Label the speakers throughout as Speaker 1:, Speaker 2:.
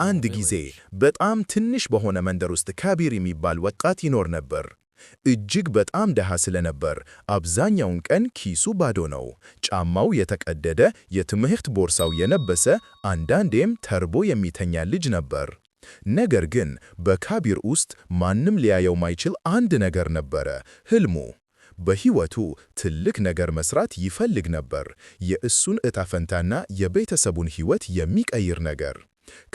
Speaker 1: አንድ ጊዜ በጣም ትንሽ በሆነ መንደር ውስጥ ካቢር የሚባል ወጣት ይኖር ነበር። እጅግ በጣም ደሃ ስለነበር አብዛኛውን ቀን ኪሱ ባዶ ነው። ጫማው የተቀደደ፣ የትምህርት ቦርሳው የለበሰ፣ አንዳንዴም ተርቦ የሚተኛ ልጅ ነበር። ነገር ግን በካቢር ውስጥ ማንም ሊያየው ማይችል አንድ ነገር ነበረ፣ ህልሙ። በሕይወቱ ትልቅ ነገር መስራት ይፈልግ ነበር፣ የእሱን ዕጣ ፈንታና የቤተሰቡን ሕይወት የሚቀይር ነገር።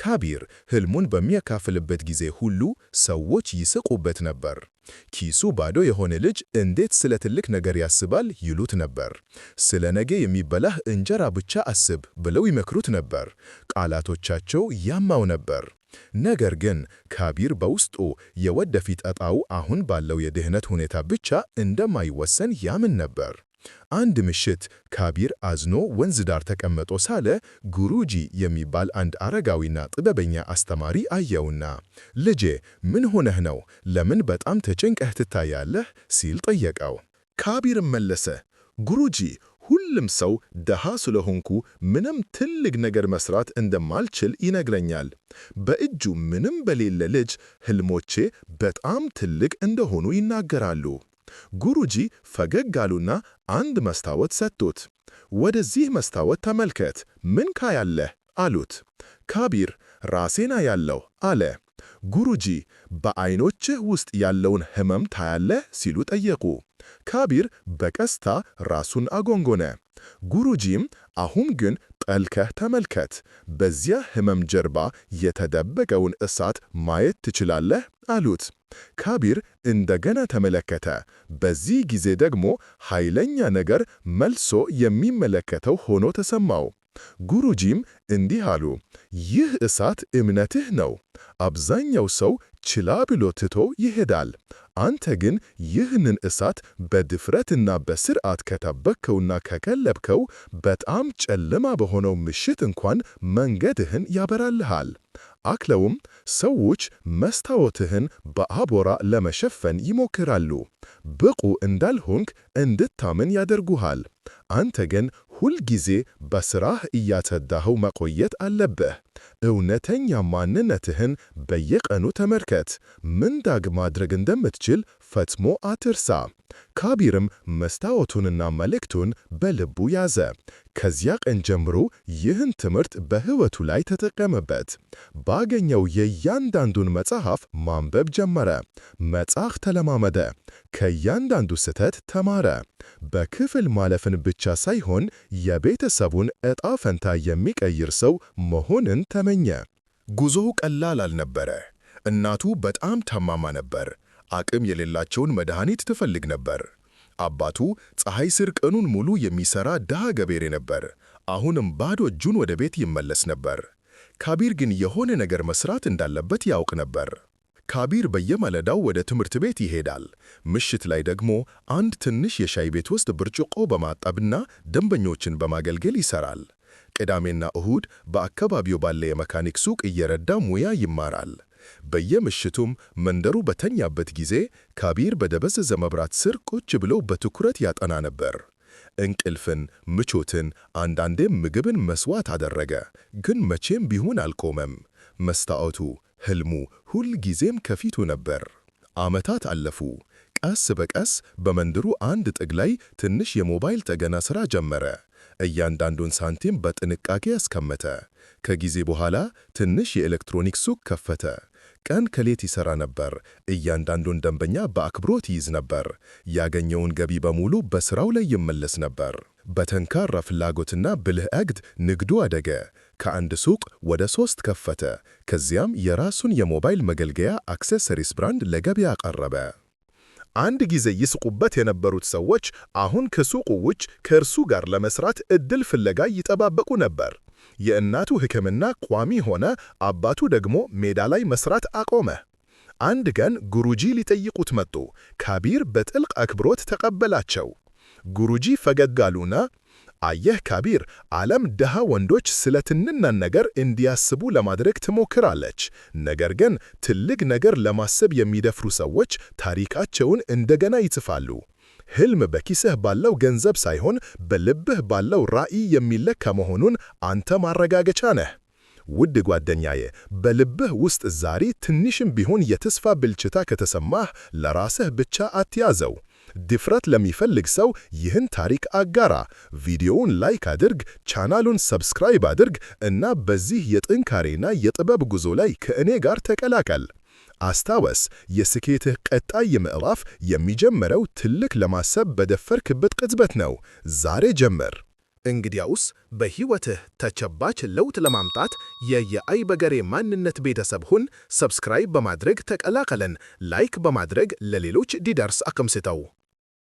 Speaker 1: ካቢር ህልሙን በሚያካፍልበት ጊዜ ሁሉ ሰዎች ይስቁበት ነበር። ኪሱ ባዶ የሆነ ልጅ እንዴት ስለ ትልቅ ነገር ያስባል ይሉት ነበር። ስለ ነገ የሚበላህ እንጀራ ብቻ አስብ ብለው ይመክሩት ነበር። ቃላቶቻቸው ያማው ነበር። ነገር ግን ካቢር በውስጡ የወደፊት ዕጣው አሁን ባለው የድህነት ሁኔታ ብቻ እንደማይወሰን ያምን ነበር። አንድ ምሽት ካቢር አዝኖ ወንዝ ዳር ተቀምጦ ሳለ ጉሩጂ የሚባል አንድ አረጋዊና ጥበበኛ አስተማሪ አየውና፣ "ልጄ፣ ምን ሆነህ ነው? ለምን በጣም ተጨንቀህ ትታያለህ?" ሲል ጠየቀው።
Speaker 2: ካቢርም መለሰ፣ "ጉሩጂ፣ ሁሉም ሰው ደሃ ስለሆንኩ ምንም ትልቅ ነገር መስራት እንደማልችል ይነግረኛል። በእጁ ምንም በሌለ ልጅ ህልሞቼ በጣም ትልቅ እንደሆኑ ይናገራሉ።" ጉሩጂ ፈገግ አሉና አንድ መስታወት ሰጡት። "ወደዚህ መስታወት ተመልከት፣ ምን ካያለህ?" አሉት። ካቢር "ራሴን አያለሁ" አለ። ጉሩጂ "በዓይኖችህ ውስጥ ያለውን ህመም ታያለህ?" ሲሉ ጠየቁ። ካቢር በቀስታ ራሱን አጎንጎነ። ጉሩጂም "አሁን ግን ጠልቀህ ተመልከት፣ በዚያ ህመም ጀርባ የተደበቀውን እሳት ማየት ትችላለህ?" አሉት። ካቢር እንደገና ተመለከተ። በዚህ ጊዜ ደግሞ ኃይለኛ ነገር መልሶ የሚመለከተው ሆኖ ተሰማው። ጉሩጂም እንዲህ አሉ፣ "ይህ እሳት እምነትህ ነው። አብዛኛው ሰው ችላ ብሎ ትቶ ይሄዳል። አንተ ግን ይህንን እሳት በድፍረትና በስርዓት ከጠበቅከውና ከቀለብከው በጣም ጨለማ በሆነው ምሽት እንኳን መንገድህን ያበራልሃል።" አክለውም፣ "ሰዎች መስታወትህን በአቧራ ለመሸፈን ይሞክራሉ። ብቁ እንዳልሆንክ እንድታምን ያደርጉሃል። አንተ ግን ሁልጊዜ በሥራህ እያጸዳኸው መቆየት አለብህ። እውነተኛ ማንነትህን በየቀኑ ተመልከት። ምን ዳግም ማድረግ እንደምትችል ፈጽሞ አትርሳ።" ካቢርም መስታወቱንና መልእክቱን በልቡ ያዘ። ከዚያ ቀን ጀምሮ ይህን ትምህርት በሕይወቱ ላይ ተጠቀመበት። ባገኘው የእያንዳንዱን መጽሐፍ ማንበብ ጀመረ። መጻፍ ተለማመደ። ከእያንዳንዱ ስህተት ተማረ። በክፍል ማለፍን ብቻ ሳይሆን የቤተሰቡን ዕጣ ፈንታ የሚቀይር ሰው መሆንን ተመኘ።
Speaker 1: ጉዞው ቀላል አልነበረ። እናቱ በጣም ታማማ ነበር። አቅም የሌላቸውን መድኃኒት ትፈልግ ነበር። አባቱ ፀሐይ ስር ቀኑን ሙሉ የሚሠራ ድሃ ገበሬ ነበር። አሁንም ባዶ እጁን ወደ ቤት ይመለስ ነበር። ካቢር ግን የሆነ ነገር መስራት እንዳለበት ያውቅ ነበር። ካቢር በየማለዳው ወደ ትምህርት ቤት ይሄዳል። ምሽት ላይ ደግሞ አንድ ትንሽ የሻይ ቤት ውስጥ ብርጭቆ በማጠብና ደንበኞችን በማገልገል ይሠራል። ቅዳሜና እሁድ በአካባቢው ባለ የመካኒክ ሱቅ እየረዳ ሙያ ይማራል። በየምሽቱም መንደሩ በተኛበት ጊዜ ካቢር በደበዘዘ መብራት ስር ቁጭ ብሎ በትኩረት ያጠና ነበር። እንቅልፍን፣ ምቾትን፣ አንዳንዴም ምግብን መስዋዕት አደረገ። ግን መቼም ቢሆን አልቆመም። መስታወቱ፣ ህልሙ ሁል ጊዜም ከፊቱ ነበር። ዓመታት አለፉ። ቀስ በቀስ በመንደሩ አንድ ጥግ ላይ ትንሽ የሞባይል ጥገና ሥራ ጀመረ። እያንዳንዱን ሳንቲም በጥንቃቄ አስቀመጠ። ከጊዜ በኋላ ትንሽ የኤሌክትሮኒክስ ሱቅ ከፈተ። ቀን ከሌት ይሠራ ነበር። እያንዳንዱን ደንበኛ በአክብሮት ይይዝ ነበር። ያገኘውን ገቢ በሙሉ በሥራው ላይ ይመለስ ነበር። በጠንካራ ፍላጎትና ብልህ ዕቅድ ንግዱ አደገ። ከአንድ ሱቅ ወደ ሶስት ከፈተ። ከዚያም የራሱን የሞባይል መገልገያ accessories brand ለገበያ አቀረበ።
Speaker 2: አንድ ጊዜ ይስቁበት የነበሩት ሰዎች አሁን ከሱቁ ውጭ ከእርሱ ጋር ለመስራት ዕድል ፍለጋ ይጠባበቁ ነበር። የእናቱ ሕክምና ቋሚ ሆነ፣ አባቱ ደግሞ ሜዳ ላይ መስራት አቆመ። አንድ ቀን ጉሩጂ ሊጠይቁት መጡ። ካቢር በጥልቅ አክብሮት ተቀበላቸው። ጉሩጂ ፈገግ አሉና፣ "አየህ ካቢር፣ ዓለም ድሃ ወንዶች ስለ ትንንሽ ነገር እንዲያስቡ ለማድረግ ትሞክራለች። ነገር ግን ትልቅ ነገር ለማሰብ የሚደፍሩ ሰዎች ታሪካቸውን እንደገና ይጽፋሉ። ህልም በኪስህ ባለው ገንዘብ ሳይሆን በልብህ ባለው ራዕይ የሚለካ መሆኑን አንተ ማረጋገጫ ነህ። ውድ ጓደኛዬ፣ በልብህ ውስጥ ዛሬ ትንሽም ቢሆን የተስፋ ብልጭታ ከተሰማህ ለራስህ ብቻ አትያዘው። ድፍረት ለሚፈልግ ሰው ይህን ታሪክ አጋራ። ቪዲዮውን like አድርግ፣ ቻናሉን subscribe አድርግ እና በዚህ የጥንካሬና የጥበብ ጉዞ ላይ ከእኔ ጋር ተቀላቀል። አስታውስ፣ የስኬትህ ቀጣይ ምዕራፍ የሚጀምረው ትልቅ ለማሰብ በደፈርክበት ቅጽበት ነው። ዛሬ ጀምር።
Speaker 3: እንግዲያውስ በሕይወትህ ተጨባጭ ለውጥ ለማምጣት የየአይበገሬ ማንነት ቤተሰብ ሁን። Subscribe በማድረግ ተቀላቀለን። Like በማድረግ ለሌሎች እንዲደርስ አቅም ስጠው።